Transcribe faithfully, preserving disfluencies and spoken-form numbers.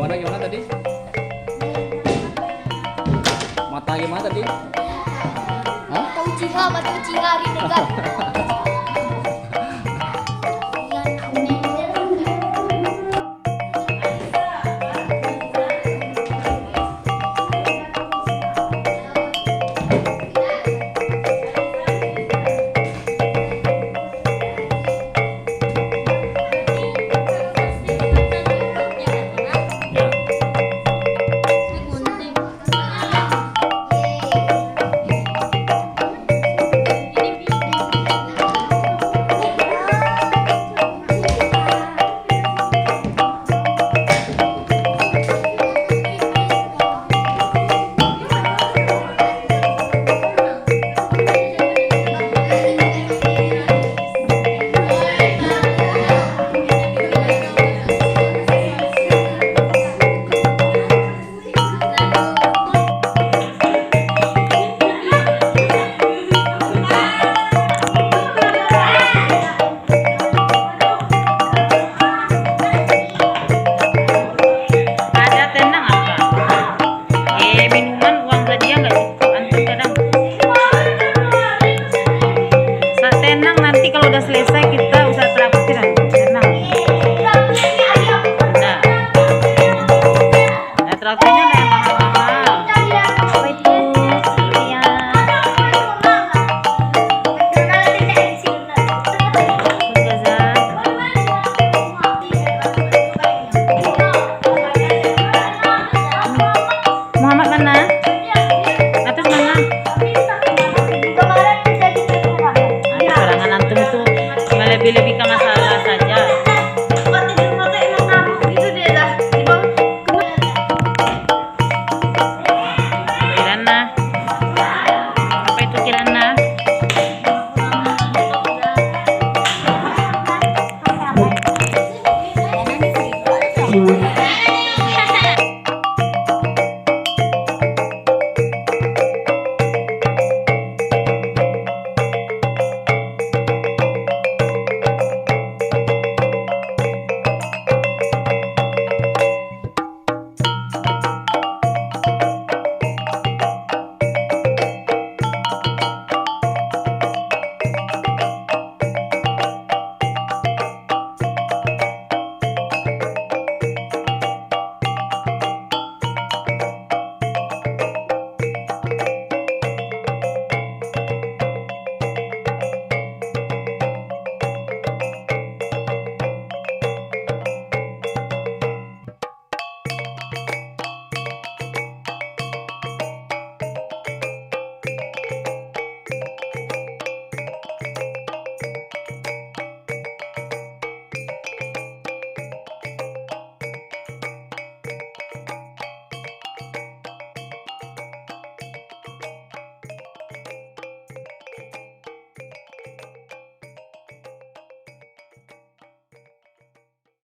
Mana gimana tadi? Mata gimana tadi? Hah? Mata Uchiha, mata Uchiha, Rinnegan. Ada tenang apa? Eh, minuman uang saja nggak cukup, antum kadang. Sa-, tenang, nanti kalau udah selesai kita usah traktir, antum. Tenang. Nah. Nah, traktirnya lah yang mahal-mahal. Apa itu? Iya. Ustazah. Muhammad mana? Atas mana? Ayo, serangan antum itu melebih-lebihkan masalah saja. Kirana.